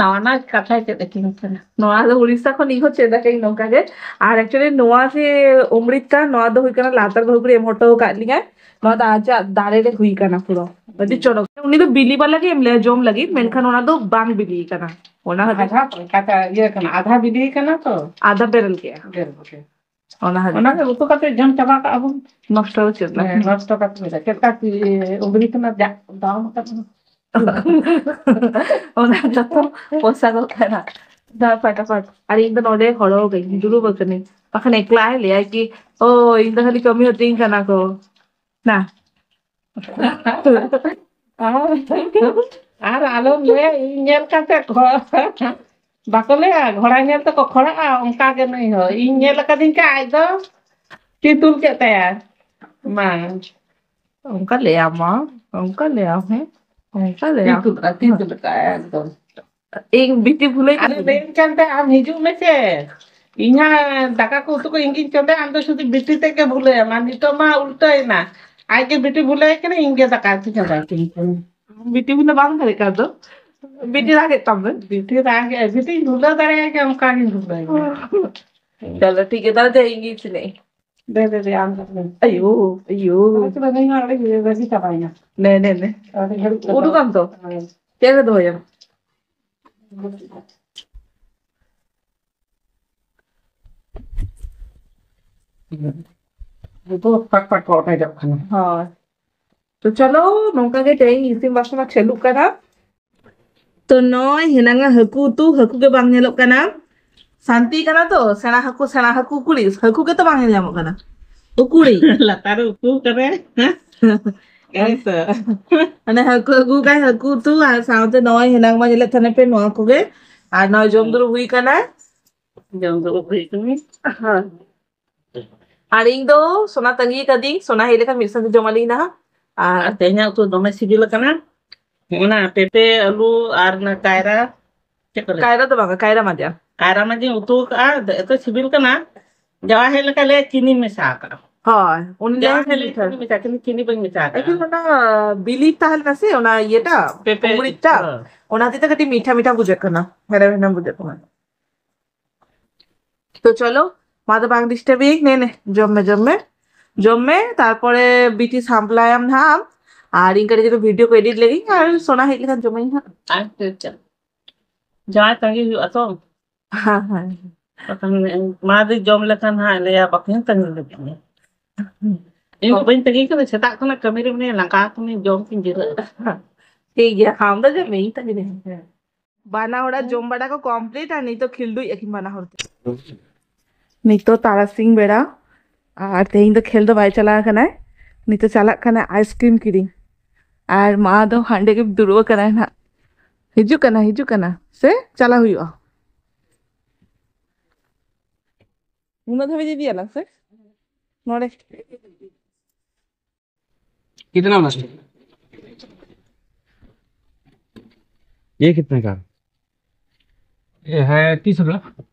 ᱱᱟᱣᱟ ᱱᱟᱣᱟ ᱠᱟᱛᱷᱟ ᱪᱮᱫ ᱟᱹᱠᱤᱱ ᱠᱟᱱᱟ᱾ ᱱᱚᱣᱟ ᱫᱚ ᱩᱲᱤᱥᱥᱟ ᱠᱷᱚᱱ ᱤᱧ ᱦᱚᱸ ᱪᱮᱫ ᱟᱠᱟᱫᱟᱹᱧ ᱱᱚᱝᱠᱟ ᱜᱮ᱾ ᱟᱨ actually ᱱᱚᱣᱟ ᱡᱮ ᱚᱢᱨᱤᱛ ᱠᱟᱱ, ᱱᱚᱣᱟ ᱫᱚ ᱦᱩᱭ ᱠᱟᱱᱟ ᱞᱟᱛᱟᱨ ᱵᱟᱹᱦᱩ ᱠᱩᱲᱤ ᱮᱢ ᱦᱚᱴᱚ ᱟᱠᱟᱫ ᱞᱤᱧᱟᱭ᱾ ᱱᱚᱣᱟ ᱫᱚ ᱟᱡᱟᱜ ᱫᱟᱨᱮ ᱨᱮ ᱦᱩᱭ ᱠᱟᱱᱟ ᱯᱩᱨᱟᱹ᱾ ᱟᱹᱰᱤ ᱪᱚᱨᱚᱠ᱾ ᱩᱱᱤ ᱫᱚ ᱵᱤᱞᱤ ᱵᱟᱞᱟ ᱜᱮ ᱮᱢ ᱞᱮᱭᱟ ᱡᱚᱢ ᱞᱟᱹᱜᱤᱫ, ᱢᱮᱱᱠᱷᱟᱱ ᱚᱱᱟ ᱫᱚ ᱵᱟᱝ ᱵᱤᱞᱤ ᱠᱟᱱᱟ᱾ ᱚᱱᱟ ᱦᱚᱛᱮᱡ ᱟᱫᱷᱟ ᱠᱟᱛᱷᱟ ᱤᱭᱟᱹ ᱠᱟᱱᱟ, ᱟᱫᱷᱟ ᱵᱤᱞᱤ ᱠᱟᱱᱟ ᱛᱚ᱾ ᱟᱫᱷᱟ ᱵᱮᱨᱮᱞ ᱜᱮᱭᱟ᱾ ᱵᱮᱨᱮᱞ ᱜᱮ᱾ ᱚᱱᱟ ᱦᱚᱛᱮᱡ ᱚᱱᱟ ᱜᱮ ᱩᱛᱩ ᱠᱟᱛᱮ ᱡᱚᱢ ᱪᱟᱵᱟ ᱠᱟᱜᱼᱟ ᱵᱚᱱ᱾ ᱱᱚᱥᱴᱚ ᱫᱚ ᱪᱮᱫ ᱞᱟᱹᱜᱤᱫ? ᱦᱮᱸ, ᱱᱚᱥᱴᱚ ᱠᱟᱛᱮ ᱪᱮᱫ ᱞᱟᱹᱜᱤᱫ? ᱪᱮᱫ ᱞᱮᱠᱟ ᱠᱤ ᱩᱢᱨᱤ ᱠᱷᱚᱱᱟᱜ ᱡᱟ ᱫᱟᱢ ᱠᱟᱱᱟ᱾ ᱚᱱᱟ ᱡᱚᱛᱚ ᱯᱚᱭᱥᱟ ᱠᱚ ᱛᱟᱦᱮᱱᱟ᱾ ᱫᱟ ᱯᱷᱟᱴᱟᱯᱷᱟᱴ᱾ ᱟᱨ ᱤᱧ ᱫᱚ ᱱᱚᱰᱮ ᱦᱚᱲ ᱦᱚᱸ ᱵᱟᱹᱧ ᱫᱩᱲᱩᱵ ᱟᱠᱟᱱᱟᱹᱧ᱾ ᱵᱟᱠᱷᱟᱱ ᱮᱠᱞᱟ ᱦᱚᱸᱭ ᱞᱟᱹᱭᱟ ᱠᱤ, "ᱳ, ᱤᱧ ᱫᱚ ᱠᱷᱟᱹᱞᱤ ᱠᱟᱹᱢᱤ ᱦᱚᱪᱚᱧ ᱠᱟᱱᱟ ᱠᱚ᱾" ᱱᱟ᱾ ᱟᱨ, ᱟᱨ ᱟᱞᱚᱢ ᱞᱟᱹᱭᱟ, ᱤᱧ ᱧᱮᱞ ᱠᱟᱛᱮ ᱠᱚ, ᱵᱟᱠᱚ ᱞᱟᱹᱭᱟ, ᱜᱷᱚᱲᱟ ᱧᱮᱞ ᱛᱮᱠᱚ ᱠᱷᱚᱲᱟᱜᱼᱟ, ᱚᱱᱠᱟ ᱜᱮ ᱱᱩᱭ ᱦᱚᱸ᱾ ᱤᱧ ᱧᱮᱞ ᱟᱠᱟᱫᱤᱧ ᱠᱷᱟᱱ ᱟᱡ ᱫᱚ ᱛᱤ ᱛᱩᱞ ᱠᱮᱫ ᱛᱟᱭᱟ᱾ ᱢᱟ᱾ ᱚᱱᱠᱟ ᱞᱟᱹᱭᱟᱢ ᱢᱟ, ᱚᱱᱠᱟ ᱞᱟᱹᱭᱟᱢ, ᱦᱮᱸ? ᱚᱱᱠᱟ ᱛᱤ ᱞᱟᱹᱭᱟᱢ᱾ ᱛᱩᱞ ᱠᱟᱜᱼᱟ, ᱛᱤ ᱛᱩᱞ ᱠᱟᱜᱼᱟᱭ ᱮᱠᱫᱚᱢ᱾ ᱤᱧ ᱵᱤᱴᱤ ᱵᱷᱩᱞᱟᱹᱭ ᱟᱨᱮ ᱠᱟᱹᱫᱤᱧᱟ᱾ ᱞᱟᱹᱭᱟᱹᱧ ᱠᱟᱱ ᱛᱟᱦᱮᱸ, "ᱟᱢ ᱦᱤᱡᱩᱜ ᱢᱮᱥᱮ, ᱤᱧ ᱦᱟᱸᱜ ᱫᱟᱠᱟ ᱠᱚ ᱩᱛᱩ ᱠᱚ ᱤᱧ ᱜᱤᱧ ᱪᱚᱸᱫᱟᱭᱟ, ᱟᱢ ᱫᱚ ᱥᱩᱫᱷᱩ ᱵᱤᱴᱤ ᱛᱮᱫ ᱜᱮ ᱵᱷᱩᱞᱟᱹᱭᱟᱢ᱾" ᱟᱨ ᱱᱤᱛᱚᱜ ᱢᱟ ᱩᱞᱴᱟᱹᱭᱮᱱᱟ, ᱟᱡ ᱜᱮ ᱵᱤᱴᱤ ᱵᱷᱩᱞᱟᱹᱭ ᱠᱟᱱᱟ, ᱤᱧ ᱜᱮ ᱫᱟᱠᱟ ᱩᱛᱩ ᱪᱚᱸᱫᱟᱭ ᱠᱟᱹᱱᱟᱹᱧ᱾ ᱵᱤᱴᱤ ᱵᱷᱩᱞᱟᱹ ᱵᱟᱝ ᱫᱟᱲᱮ ᱠᱟᱱ ᱫᱚ, ᱵᱤᱴᱤ ᱨᱟᱜᱮᱫ ᱛᱟᱢ ᱫᱚ᱾ ᱵᱤᱴᱤ ᱨᱟᱜᱮᱫ, ᱵᱤᱴᱤᱧ ᱵᱷᱩᱞᱟᱹ ᱫᱟᱲᱮᱭᱟᱭ ᱜᱮᱭᱟ, ᱚᱱᱠᱟ ᱜᱤᱧ ᱵᱷᱩᱞᱟᱹᱭ ᱜᱮᱭᱟ᱾ ᱪᱚᱞᱚ ᱴᱷᱤᱠ ᱜᱮᱭᱟ, ᱛᱟᱦᱞᱮ ᱫᱮ ᱤᱧ ᱜᱤᱧ ᱤᱥᱤᱱᱮᱫ᱾ ᱫᱮ, ᱫᱮ, ᱫᱮ, ᱟᱢ ᱫᱚ ᱫᱮ᱾ ᱟᱭᱳ, ᱟᱭᱳ᱾ ᱟᱞᱮ ᱪᱚᱞᱚ, ᱱᱩᱭ ᱢᱟ ᱟᱹᱰᱤ ᱨᱟᱹᱜᱤ ᱪᱟᱵᱟᱭᱮᱱᱟ᱾ ᱱᱮ, ᱱᱮ, ᱱᱮ᱾ ᱟᱹᱰᱤ ᱜᱷᱟᱹᱲᱤᱡ ᱠᱚ ᱩᱰᱩᱠᱟᱢ ᱛᱚ? ᱦᱳᱭ᱾ ᱪᱮᱫ ᱨᱮ ᱫᱚᱦᱚᱭᱟᱢ? ᱱᱤᱛᱚᱜ ᱯᱟᱠ ᱯᱟᱠ ᱠᱚ ᱚᱴᱮᱡᱚᱜ ᱠᱟᱱᱟ᱾ ᱦᱳᱭ᱾ ᱛᱚ ᱪᱚᱞᱚ, ᱱᱚᱝᱠᱟ ᱜᱮ ᱛᱮᱦᱮᱧ ᱤᱥᱤᱱ ᱵᱟᱥᱟᱝ ᱪᱟᱹᱞᱩᱜ ᱠᱟᱱᱟ᱾ ᱛᱚ ᱱᱚᱜᱼᱚᱭ ᱦᱮᱱᱟᱝᱟ ᱦᱟᱹᱠᱩ ᱩᱛᱩ, ᱦᱟᱹᱠᱩ ᱜᱮ ᱵᱟᱝ ᱧᱮᱞᱚᱜ ᱠᱟᱱᱟ᱾ ᱥᱟᱱᱛᱤ ᱠᱟᱱᱟ ᱛᱚ, ᱥᱮᱬᱟ ᱦᱟᱹᱠᱩ, ᱥᱮᱬᱟ ᱦᱟᱹᱠᱩ, ᱩᱠᱩᱲᱤ, ᱦᱟᱹᱠᱩ ᱜᱮᱛᱚ ᱵᱟᱝ ᱧᱮᱞ ᱧᱟᱢᱚᱜ ᱠᱟᱱᱟ᱾ ᱩᱠᱩᱲᱤ᱾ ᱞᱟᱛᱟᱨ ᱨᱮ ᱩᱠᱩ ᱠᱟᱨᱮ᱾ ᱦᱮᱸ ᱛᱚ᱾ ᱢᱟᱱᱮ ᱦᱟᱹᱠᱩ ᱟᱹᱜᱩ ᱠᱟᱭ, ᱦᱟᱹᱠᱩ ᱩᱛᱩ, ᱟᱨ ᱥᱟᱶᱛᱮ ᱱᱚᱜᱼᱚᱭ ᱦᱮᱱᱟᱝ ᱢᱟ ᱧᱮᱞᱮᱫ ᱛᱟᱦᱮᱱ ᱯᱮ ᱱᱚᱣᱟ ᱠᱚᱜᱮ᱾ ᱟᱨ ᱱᱚᱜᱼᱚᱭ ᱡᱚᱢ ᱫᱩᱲᱩᱵ ᱦᱩᱭ ᱠᱟᱱᱟ᱾ ᱡᱚᱢ ᱫᱚ ᱦᱩᱭᱩᱜ ᱠᱟᱱᱟ᱾ ᱦᱮᱸ᱾ ᱟᱨ ᱤᱧ ᱫᱚ ᱥᱳᱱᱟ ᱛᱟᱺᱜᱤ ᱠᱟᱫᱤᱧ, ᱥᱳᱱᱟ ᱦᱮᱡ ᱞᱮᱠᱷᱟᱱ ᱢᱤᱫ ᱥᱟᱶᱛᱮ ᱡᱚᱢ ᱟᱹᱞᱤᱧ ᱱᱟᱦᱟᱜ᱾ ᱟᱨ ᱟᱨ ᱛᱮᱦᱮᱧᱟᱜ ᱩᱛᱩ ᱫᱚᱢᱮ ᱥᱤᱵᱤᱞ ᱟᱠᱟᱱᱟ᱾ ᱚᱱᱟ ᱯᱮᱯᱮ, ᱟᱹᱞᱩ ᱟᱨ ᱚᱱᱟ ᱠᱟᱭᱨᱟ, ᱪᱮᱫ ᱠᱚ ᱞᱟᱹᱭᱟ? ᱠᱟᱭᱨᱟ ᱫᱚ ᱵᱟᱝᱟ, ᱠᱟᱭᱨᱟ ᱢᱟᱡᱟ᱾ ᱠᱟᱭᱨᱟ ᱢᱟᱡᱟᱧ ᱩᱛᱩ ᱟᱠᱟᱫᱼᱟ, ᱮᱛᱚ ᱥᱤᱵᱤᱞ ᱠᱟᱱᱟ᱾ ᱡᱟᱶᱟᱭ ᱦᱮᱡ ᱞᱮᱠᱷᱟᱱ ᱞᱮ ᱪᱤᱱᱤ ᱢᱮᱥᱟ ᱟᱠᱟᱫᱼᱟ᱾ ᱦᱳᱭ, ᱩᱱᱤ ᱞᱟᱹᱭ ᱡᱟᱶᱟᱭ ᱦᱮᱡ ᱪᱤᱱᱤ ᱞᱮᱠᱷᱟᱱ ᱢᱮᱥᱟ᱾ ᱪᱤᱱᱤ ᱵᱟᱹᱧ ᱢᱮᱥᱟ ᱟᱠᱟᱫᱼᱟ᱾ ᱮᱠᱷᱟᱱ ᱚᱱᱟ ᱵᱤᱞᱤ ᱛᱟᱦᱮᱸ ᱞᱮᱱᱟ ᱥᱮ, ᱚᱱᱟ ᱤᱭᱟᱹᱴᱟ, ᱯᱮᱯᱮ, ᱩᱢᱲᱤᱡ ᱴᱟ, ᱦᱳᱭ᱾ ᱚᱱᱟ ᱦᱚᱛᱮᱡ ᱛᱮ ᱠᱟᱹᱴᱤᱡ ᱢᱤᱴᱷᱟ ᱢᱤᱴᱷᱟ ᱵᱩᱡᱷᱟᱹᱜ ᱠᱟᱱᱟ, ᱦᱮᱲᱮᱢ ᱦᱮᱲᱮᱢ ᱵᱩᱡᱷᱟᱹᱜ ᱠᱟᱱᱟ᱾ ᱛᱚ ᱪᱚᱞᱚ, ᱢᱟ ᱫᱚ ᱵᱟᱝ ᱰᱤᱥᱴᱟᱨᱵ ᱤᱧ, ᱱᱮ ᱱᱮ, ᱡᱚᱢ ᱢᱮ, ᱡᱚᱢ ᱢᱮ, ᱡᱚᱢ ᱢᱮ, ᱛᱟᱨᱯᱚᱨᱮ ᱵᱤᱴᱤ ᱥᱟᱢᱯᱞᱟᱭᱟᱢ ᱱᱟᱦᱟᱜ ᱟᱢ, ᱟᱨ ᱤᱧ ᱠᱟᱹᱴᱤᱡ ᱪᱩᱞᱩᱝ ᱵᱷᱤᱰᱤᱭᱳ ᱠᱚ ᱮᱰᱤᱴ ᱞᱟᱹᱜᱤᱫ, ᱟᱨ ᱥᱳᱱᱟ ᱦᱮᱡ ᱞᱮᱠᱷᱟᱱ ᱡᱚᱢᱟᱹᱧ ᱦᱟᱸᱜ᱾ ᱟᱪᱪᱷᱟ, ᱟᱪᱪᱷᱟ᱾ ᱡᱟᱶᱟᱭ ᱛᱟᱺᱜᱤ ᱦᱩᱭᱩᱜᱼᱟ ᱛᱚ᱾ ᱦᱮᱸ, ᱦᱮᱸ᱾ ᱵᱟᱠᱷᱟᱱ ᱢᱟ ᱫᱚ ᱡᱚᱢ ᱞᱮᱠᱷᱟᱱ ᱦᱟᱸᱜ ᱞᱟᱹᱭᱟ, "ᱵᱟᱹᱠᱤᱱ ᱛᱟᱺᱜᱤ ᱞᱮᱫᱤᱧᱟ, ᱤᱧ ᱢᱟ ᱵᱟᱹᱧ ᱛᱟᱺᱜᱤ ᱠᱟᱫᱟ, ᱥᱮᱛᱟᱜ ᱠᱷᱚᱱᱟᱜ ᱠᱟᱹᱢᱤ ᱨᱮ ᱢᱮᱱᱟᱹᱧᱟ, ᱞᱟᱸᱜᱟ ᱠᱟᱹᱱᱟᱹᱧ, ᱡᱚᱢ ᱠᱤᱱ ᱡᱤᱨᱟᱹᱜᱼᱟ᱾" ᱴᱷᱤᱠ ᱜᱮᱭᱟ, ᱟᱢ ᱫᱚ ᱡᱚᱢ ᱢᱮ, ᱤᱧ ᱛᱟᱺᱜᱤ ᱢᱮ᱾ ᱵᱟᱱᱟ ᱦᱚᱲᱟᱜ ᱡᱚᱢ ᱵᱟᱲᱟ ᱠᱚ ᱠᱚᱢᱯᱞᱤᱴ ᱟᱨ ᱱᱤᱛᱚᱜ ᱠᱷᱤᱞᱰᱩᱭᱮᱫ ᱟᱹᱠᱤᱱ ᱵᱟᱱᱟ ᱦᱚᱲ ᱛᱮ᱾ ᱱᱤᱛᱚᱜ ᱛᱟᱨᱟᱥᱤᱧ ᱵᱮᱲᱟ, ᱟᱨ ᱛᱮᱦᱮᱧ ᱫᱚ ᱠᱷᱮᱞ ᱫᱚ ᱵᱟᱭ ᱪᱟᱞᱟᱣ ᱟᱠᱟᱱᱟᱭ᱾ ᱱᱤᱛᱚᱜ ᱪᱟᱞᱟᱜ ᱠᱟᱱᱟᱭ ᱟᱭᱤᱥᱠᱨᱤᱢ ᱠᱤᱨᱤᱧ, ᱟᱨ ᱢᱟ ᱫᱚ ᱦᱟᱸᱰᱮ ᱜᱮ ᱫᱩᱲᱩᱵ ᱟᱠᱟᱱᱟᱭ ᱱᱟᱦᱟᱜ᱾ ᱦᱤᱡᱩᱜ ᱠᱟᱱᱟ, ᱦᱤᱡᱩᱜ ᱠᱟᱱᱟ, ᱥᱮ ᱪᱟᱞᱟᱣ ᱦᱩᱭᱩᱜᱼᱟ? ᱩᱱᱟᱹᱜ ᱫᱷᱟᱹᱵᱤᱡ ᱤᱫᱤᱭᱟᱞᱟᱝ ᱥᱮ? ᱱᱚᱰᱮ᱾ कितना मास्टर? ये कितने का? ये है तीस रुपया।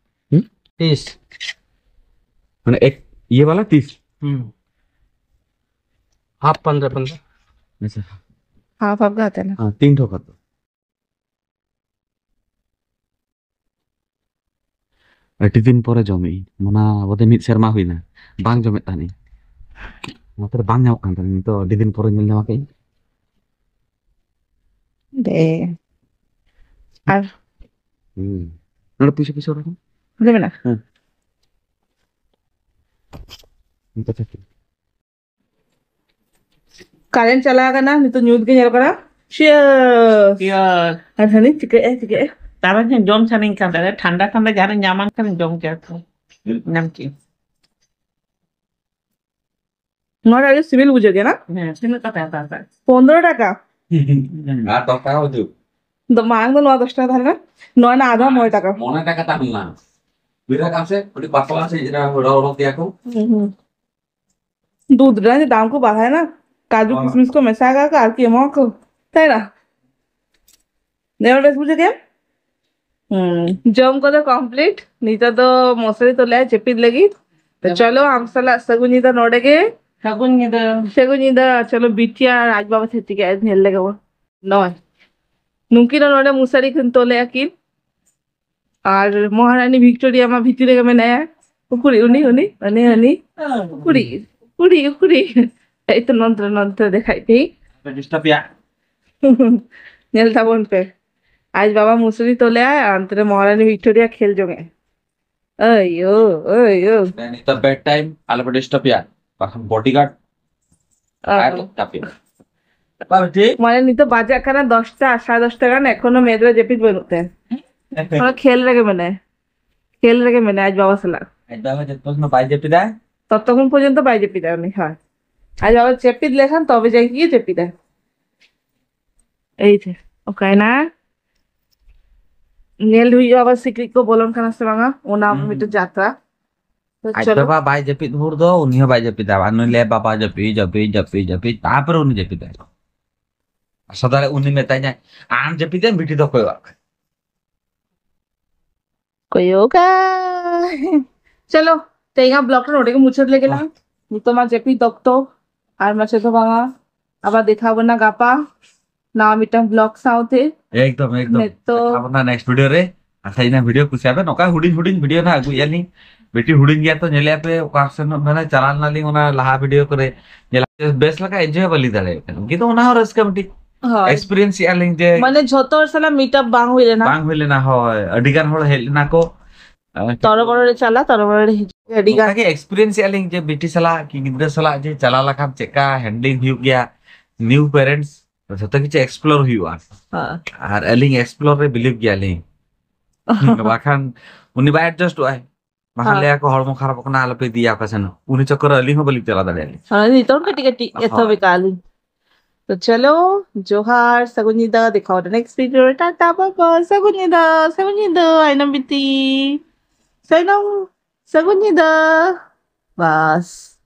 हम्म? तीस। मैंने एक, ये वाला तीस। हम्म। हाफ पन्द्रह पन्द्रह। अच्छा। हाफ हाफ का आता है ना? हाँ, तीन ठो का तो। ᱟᱹᱰᱤ ᱫᱤᱱ ᱯᱚᱨᱮ ᱡᱚᱢᱮᱜ ᱟᱹᱧ᱾ ᱢᱟᱱᱟ ᱵᱚᱫᱮ ᱢᱤᱫ ᱥᱮᱨᱢᱟ ᱦᱩᱭᱱᱟ, ᱵᱟᱝ ᱡᱚᱢᱮᱫ ᱛᱟᱦᱮᱱᱤᱧ᱾ ᱚᱱᱟᱛᱮ ᱵᱟᱝ ᱧᱟᱢᱚᱜ ᱠᱟᱱ ᱛᱟᱦᱮᱱᱟ, ᱱᱤᱛᱚᱜ ᱟᱹᱰᱤ ᱫᱤᱱ ᱯᱚᱨᱮ ᱧᱮᱞ ᱧᱟᱢ ᱠᱮᱫᱟᱹᱧ᱾ ᱫᱮ᱾ ᱟᱨ ᱦᱩᱸ᱾ ᱱᱚᱰᱮ ᱯᱩᱭᱥᱟᱹ, ᱯᱩᱭᱥᱟᱹ ᱚᱰᱚᱠ ᱢᱮ᱾ ᱚᱸᱰᱮ ᱢᱮᱱᱟᱜᱼᱟ? ᱦᱮᱸ᱾ ᱱᱤᱛᱚᱜ ᱪᱮᱫ? ᱠᱟᱨᱮᱱᱴ ᱪᱟᱞᱟᱣ ᱟᱠᱟᱱᱟ, ᱱᱤᱛᱚᱜ ᱧᱩᱛ ᱜᱮ ᱧᱮᱞᱚᱜ ᱠᱟᱱᱟ᱾ Cheers! Cheers! ᱟᱨ ᱦᱟᱹᱱᱤ ᱪᱤᱠᱟᱹᱜᱼᱟᱭ, ᱪᱤᱠᱟᱹᱜᱼᱟᱭ? ᱛᱟᱨᱟ ᱦᱚᱸ ᱡᱚᱢ ᱥᱟᱱᱟᱧ ᱠᱟᱱ ᱛᱟᱦᱮᱸ, ᱴᱷᱟᱱᱰᱟ ᱴᱷᱟᱱᱰᱟ ᱡᱟᱦᱟᱱᱟᱜ ᱧᱟᱢᱟᱱ ᱠᱷᱟᱱ ᱡᱚᱢ ᱠᱮᱭᱟ ᱠᱚ᱾ ᱧᱟᱢ ᱠᱮᱫ᱾ ᱱᱚᱣᱟ ᱫᱚ ᱟᱹᱰᱤ ᱥᱤᱵᱤᱞ ᱵᱩᱡᱷᱟᱹᱜ ᱠᱟᱱᱟ᱾ ᱦᱮᱸ, ᱛᱤᱱᱟᱹᱜ ᱠᱟᱛᱮ ᱦᱟᱛᱟᱣ ᱠᱟᱜ? ᱯᱚᱱᱫᱽᱨᱚ ᱴᱟᱠᱟ᱾ ᱟᱨ ᱫᱚᱥ ᱴᱟᱠᱟ ᱵᱟᱹᱪᱩᱜ᱾ ᱫᱚ ᱢᱟᱲᱟᱝ ᱫᱚ ᱱᱚᱣᱟ ᱫᱚᱥ ᱴᱟᱠᱟ ᱛᱟᱦᱮᱸ ᱞᱮᱱᱟ, ᱱᱚᱣᱟ ᱨᱮᱱᱟᱜ ᱟᱫᱷᱟ ᱱᱚᱭ ᱴᱟᱠᱟ᱾ ᱢᱚᱬᱮ ᱴᱟᱠᱟ ᱛᱟᱦᱮᱸ ᱞᱮᱱᱟ᱾ ᱵᱤᱨᱟ ᱠᱟᱢ ᱥᱮ ᱩᱱᱤ ᱯᱟᱛᱞᱟ ᱥᱮ ᱡᱮᱱᱟ ᱦᱚᱲ ᱦᱚᱲ ᱛᱮᱭᱟ ᱠᱚ᱾ ᱦᱩᱸ, ᱦᱩᱸ᱾ ᱫᱩᱫᱷ ᱨᱮ ᱫᱟᱢ ᱠᱚ ᱵᱟᱲᱦᱟᱭ ᱱᱟ, ᱠᱟᱡᱩ ᱦᱚᱸ᱾ ᱠᱤᱥᱢᱤᱥ ᱠᱚ ᱢᱮᱥᱟ ᱠᱟᱜ ᱠᱚ ᱟᱨ ᱠᱤ ᱮᱢᱚᱜ ᱟᱠᱚ, ᱛᱟᱭ ᱱᱟ? ᱱᱮᱣ ᱵᱮᱥ ᱵᱩᱡᱷᱟᱹᱣ ᱠᱮᱫ? ᱦᱩᱸ, ᱡᱚᱢ ᱠᱚᱫᱚ ᱠᱚᱢᱯᱞᱤᱴ᱾ ᱱᱤᱛᱚᱜ ᱫᱚ ᱢᱚᱥᱟᱨᱤ ᱛᱚᱞᱮ ᱡᱟᱹᱯᱤᱫ ᱞᱟᱹᱜᱤᱫ᱾ ᱛᱚ ᱪᱚᱞᱚ, ᱟᱢ ᱥᱟᱞᱟᱜ ᱥᱟᱹᱜᱩᱱ ᱧᱤᱫᱟᱹ ᱱᱚᱰᱮ ᱜᱮ᱾ ᱥᱟᱹᱜᱩᱱ ᱧᱤᱫᱟᱹ᱾ ᱥᱟᱹᱜᱩᱱ ᱧᱤᱫᱟᱹ᱾ ᱪᱚᱞᱚ, ᱵᱤᱴᱤ ᱟᱨ ᱟᱡ ᱵᱟᱵᱟ ᱴᱷᱮᱱ ᱛᱮᱜᱮ ᱧᱮᱞ ᱞᱮᱜᱮ ᱵᱚᱱ᱾ ᱱᱚᱜᱼᱚᱭ, ᱱᱩᱠᱤᱱ ᱦᱚᱸ ᱱᱚᱰᱮ ᱢᱚᱥᱟᱨᱤ ᱠᱤᱱ ᱛᱚᱞᱮᱜᱼᱟ ᱠᱤᱱ᱾ ᱟᱨ ᱢᱚᱦᱟᱨᱟᱱᱤ ᱵᱷᱤᱠᱴᱳᱨᱤᱭᱟ ᱢᱟ ᱵᱷᱤᱛᱤᱨ ᱨᱮᱜᱮ ᱢᱮᱱᱟᱭᱟ᱾ ᱩᱠᱩᱨᱤ ᱩᱱᱤ, ᱩᱱᱤ, ᱩᱱᱤ, ᱩᱱᱤ᱾ ᱩᱠᱩᱨᱤ, ᱩᱠᱩᱨᱤ, ᱩᱠᱩᱨᱤ᱾ ᱮᱭ ᱛᱚ ᱱᱚᱱᱛᱨᱚ, ᱱᱚᱱᱛᱨᱚ ᱫᱮᱠᱷᱟᱭ ᱯᱮ᱾ ᱰᱤᱥᱴᱟᱨᱵ ᱯᱮᱭᱟ᱾ ᱧᱮᱞ ᱛᱟᱵᱚᱱ ᱯᱮ᱾ ᱟᱡ ᱵᱟᱵᱟ ᱢᱩᱥᱩᱨᱤ ᱛᱚᱞᱮ ᱟᱭ, ᱚᱱᱛᱮ ᱨᱮ ᱢᱚᱦᱟᱨᱟᱱᱤ ᱵᱷᱤᱠᱴᱳᱨᱤᱭᱟ ᱠᱷᱮᱞ ᱡᱚᱝ ᱮ᱾ ᱳᱭ ᱳ, ᱳᱭ ᱳ᱾ ᱱᱤᱛᱚᱜ ᱵᱮᱰ ᱴᱟᱭᱤᱢ, ᱟᱞᱚ ᱯᱮ ᱰᱤᱥᱴᱟᱨᱵ ᱯᱮᱭᱟ᱾ ᱵᱟᱠᱷᱟᱱ ᱵᱚᱰᱤᱜᱟᱨᱰ ᱟᱨ ᱚ᱾ ᱛᱟᱯᱮ᱾ ᱵᱟᱝ ᱴᱷᱤᱠ? ᱢᱟᱱᱮ ᱱᱤᱛᱚᱜ ᱵᱟᱡᱟᱜ ᱠᱟᱱᱟ ᱫᱚᱥᱴᱟ, ᱥᱟᱲᱮ ᱫᱚᱥᱴᱟ ᱜᱟᱱ, ᱮᱠᱷᱚᱱᱳ ᱢᱮᱫ ᱨᱮ ᱡᱟᱹᱯᱤᱫ ᱵᱟᱹᱱᱩᱜ ᱛᱟᱭᱟ᱾ ᱚᱱᱟ ᱠᱷᱮᱞ ᱨᱮᱜᱮ ᱢᱮᱱᱟᱭᱟ᱾ ᱠᱷᱮᱞ ᱨᱮᱜᱮ ᱢᱮᱱᱟᱭᱟ ᱟᱡ ᱵᱟᱵᱟ ᱥᱟᱞᱟᱜ᱾ ᱟᱡ ᱵᱟᱵᱟ ᱡᱚᱛᱚ ᱠᱷᱚᱱ ᱵᱟᱭ ᱡᱟᱹᱯᱤᱫᱟ᱾ ᱛᱚᱛᱚ ᱠᱷᱚᱱ ᱯᱚᱨᱡᱚᱱᱛᱚ ᱵᱟᱭ ᱡᱟᱹᱯᱤᱫᱟ ᱩᱱᱤ, ᱦᱳᱭ᱾ ᱟᱡ ᱵᱟᱵᱟ ᱡᱟᱹᱯᱤᱫ ᱞᱮᱠᱷᱟᱱ ᱛᱚᱵᱮ ᱡᱟᱭ ᱜᱮ ᱡᱟᱹᱯᱤᱫᱟᱭ᱾ ᱮᱭ ᱡᱮ, ᱚᱠᱟᱭᱱᱟ? ᱧᱮᱞ ᱦᱩᱭᱩᱜᱼᱟ ᱟᱵᱟᱨ ᱥᱤᱠᱲᱤᱡ ᱠᱚ ᱵᱚᱞᱚᱱ ᱠᱟᱱᱟ ᱥᱮ ᱵᱟᱝᱟ, ᱚᱱᱟ ᱦᱩᱸ᱾ ᱢᱤᱫᱴᱮᱱ ᱡᱟᱛᱨᱟ᱾ ᱛᱚ ᱟᱡ ᱪᱚᱞᱚ᱾ ᱵᱟᱵᱟ ᱵᱟᱭ ᱡᱟᱹᱯᱤᱫ ᱵᱷᱳᱨ ᱫᱚ ᱩᱱᱤ ᱦᱚᱸ ᱵᱟᱭ ᱡᱟᱹᱯᱤᱫᱟ᱾ ᱟᱨ ᱱᱩᱭ ᱞᱟᱹᱭᱟ, "ᱵᱟᱵᱟ ᱡᱟᱹᱯᱤᱫ, ᱡᱟᱹᱯᱤᱫ, ᱡᱟᱹᱯᱤᱫ, ᱡᱟᱹᱯᱤᱫ", ᱛᱟᱨᱯᱚᱨᱮ ᱩᱱᱤ ᱡᱟᱹᱯᱤᱫᱟᱭ᱾ ᱟᱥᱟ ᱫᱟᱲᱮ ᱩᱱᱤ ᱢᱮᱛᱟᱧᱟᱭ, "ᱟᱢ ᱡᱟᱹᱯᱤᱫ ᱮᱢ, ᱵᱤᱴᱤ ᱫᱚ ᱠᱚᱭᱚᱜ ᱟᱜ ᱢᱮ᱾" ᱠᱚᱭᱚᱜᱟ᱾ ᱪᱚᱞᱚ, ᱛᱮᱦᱮᱧᱟᱜ ᱵᱞᱚᱜ ᱱᱚᱰᱮ ᱜᱮ ᱢᱩᱪᱟᱹᱫ ᱞᱮᱜᱮ ᱞᱟᱝ᱾ ᱱᱤᱛᱚᱜ ᱢᱟ ᱡᱟᱹᱯᱤᱫ ᱚᱠᱛᱚ, ᱟᱨ ᱢᱟ ᱪᱮᱫ ᱦᱚᱸ ᱵᱟᱝᱟ᱾ ᱟᱵᱟᱨ ᱫᱮᱠᱷᱟ ᱵᱚᱱᱟ ᱜᱟᱯᱟ ᱱᱟᱣᱟ ᱢᱤᱫᱴᱟᱝ ᱵᱞᱚᱜ ᱥᱟᱶᱛᱮ᱾ ᱮᱠᱫᱚᱢ, ᱮᱠᱫᱚᱢ᱾ ᱱᱤᱛᱚᱜ ᱫᱮᱠᱷᱟ ᱵᱚᱱᱟ ᱱᱮᱠᱥᱴ ᱵᱷᱤᱰᱤᱭᱳ ᱨᱮ᱾ ᱟᱪᱪᱷᱟ, ᱤᱧᱟᱹᱜ ᱵᱷᱤᱰᱤᱭᱳ ᱠᱩᱥᱤᱭᱟᱜ ᱯᱮ, ᱱᱚᱝᱠᱟ ᱦᱩᱰᱤᱧ ᱦᱩᱰᱤᱧ ᱵᱷᱤᱰᱤᱭᱳ ᱱᱟᱜ ᱟᱹᱜᱩᱭᱮᱫᱼᱟ ᱞᱤᱧ᱾ ᱵᱤᱴᱤ ᱦᱩᱰᱤᱧ ᱜᱮᱭᱟ ᱛᱚ, ᱧᱮᱞᱮᱫᱼᱟ ᱯᱮ ᱚᱠᱟ ᱥᱮᱱ ᱢᱟᱱᱮ ᱪᱟᱞᱟᱣ ᱞᱮᱱᱟᱞᱤᱧ ᱚᱱᱟ ᱞᱟᱦᱟ ᱵᱷᱤᱰᱤᱭᱳ ᱠᱚᱨᱮ, ᱧᱮᱞ ᱵᱮᱥ ᱞᱮᱠᱟ ᱮᱱᱡᱚᱭ ᱵᱟᱹᱞᱤᱧ ᱫᱟᱲᱮᱭᱟᱜ ᱠᱟᱱᱟ᱾ ᱠᱤᱱᱛᱩ ᱚᱱᱟ ᱦᱚᱸ ᱨᱟᱹᱥᱠᱟᱹ ᱢᱤᱫᱴᱤᱡ ᱦᱳᱭ᱾ ᱮᱠᱥᱯᱤᱨᱤᱭᱮᱱᱥ ᱮᱫᱼᱟ ᱞᱤᱧ ᱡᱮ ᱢᱟᱱᱮ ᱡᱷᱚᱛᱚ ᱦᱚᱲ ᱥᱟᱞᱟᱜ ᱢᱤᱴ ᱟᱯ ᱵᱟᱝ ᱦᱩᱭ ᱞᱮᱱᱟ᱾ ᱵᱟᱝ ᱦᱩᱭ ᱞᱮᱱᱟ, ᱦᱳᱭ᱾ ᱟᱹᱰᱤ ᱜᱟᱱ ᱦᱚᱲ ᱦᱮᱡ ᱞᱮᱱᱟ ᱠᱚ᱾ ᱛᱚᱨᱚ ᱵᱚᱨᱚ ᱨᱮ ᱪᱟᱞᱟᱜ, ᱛᱚᱨᱚ ᱵᱚᱨᱚ ᱨᱮ ᱦᱤᱡᱩᱜ, ᱟᱹᱰᱤ ᱜᱟᱱ᱾ ᱱᱚᱝᱠᱟ ᱜᱮ ᱮᱠᱥᱯᱤᱨᱤᱭᱮᱱᱥ ᱮᱫᱼᱟ ᱞᱤᱧ ᱡᱮ ᱵᱤᱴᱤ ᱥᱟᱞᱟᱜ ᱠᱤ ᱜᱤᱫᱽᱨᱟᱹ ᱥᱟᱞᱟᱜ ᱡᱮ ᱪᱟᱞᱟᱣ ᱞᱮᱠᱷᱟᱱ ᱪᱮᱫᱠᱟ ᱦᱮᱱᱰᱞᱤᱝ ᱦᱩᱭᱩᱜ ᱜᱮᱭᱟ, ᱱᱤᱭᱩ ᱯᱮᱨᱮᱱᱴᱥ ᱡᱷᱚᱛᱚ ᱠᱤᱪᱷᱩ ᱮᱠᱥᱯᱞᱳᱨ ᱦᱩᱭᱩᱜᱼᱟ᱾ ᱦᱮᱸ᱾ ᱟᱨ ᱟᱹᱞᱤᱧ ᱮᱠᱥᱯᱞᱳᱨ ᱨᱮ ᱵᱤᱞᱤᱵᱷ ᱜᱮᱭᱟᱞᱤᱧ᱾ ᱵᱟᱠᱷᱟᱱ ᱩᱱᱤ ᱵᱟᱭ ᱮᱰᱡᱟᱥᱴᱚᱜ ᱟᱭ᱾ ᱵᱟᱠᱷᱟᱱ ᱦᱮᱸ᱾ ᱞᱟᱹᱭᱟ ᱠᱚ, "ᱦᱚᱲᱢᱚ ᱠᱷᱟᱨᱟᱯᱚᱜ ᱠᱟᱱᱟ, ᱟᱞᱚᱯᱮ ᱤᱫᱤᱭᱟ ᱚᱠᱟ ᱥᱮᱱ ᱦᱚᱸ᱾" ᱩᱱᱤ ᱪᱚᱠᱠᱚᱨ ᱨᱮ ᱟᱹᱞᱤᱧ ᱦᱚᱸ ᱵᱟᱹᱞᱤᱧ ᱪᱟᱞᱟᱣ ᱫᱟᱲᱮᱭᱟᱜᱼᱟ᱾ ᱦᱮᱸ, ᱱᱤᱛᱚᱝ ᱠᱟᱹᱴᱤᱡ ᱠᱟᱹᱴᱤᱡ ᱦᱳᱭ᱾ ᱮᱛᱚᱦᱚᱵ ᱮᱫᱟ ᱞᱤᱧ᱾ ᱛᱚ ᱪᱚᱞᱚ, ᱡᱚᱦᱟᱨ, ᱥᱟᱹᱜᱩᱱ ᱧᱤᱫᱟᱹ, ᱫᱮᱠᱷᱟ ᱦᱚᱸ ᱱᱮᱠᱥᱴ ᱵᱷᱤᱰᱤᱭᱳ ᱨᱮ, ᱴᱟᱴᱟ, ᱵᱟᱭ ᱵᱟᱭ, ᱥᱟᱹᱜᱩᱱ ᱧᱤᱫᱟᱹ, ᱥᱟᱹᱜᱩᱱ ᱧᱤᱫᱟᱹ, ᱟᱭᱱᱚᱢ ᱵᱤᱴᱤ᱾ ᱥᱟᱭᱱᱚᱢ, ᱥᱟᱹᱜᱩᱱ ᱧᱤᱫᱟᱹ᱾ ᱵᱟᱥ᱾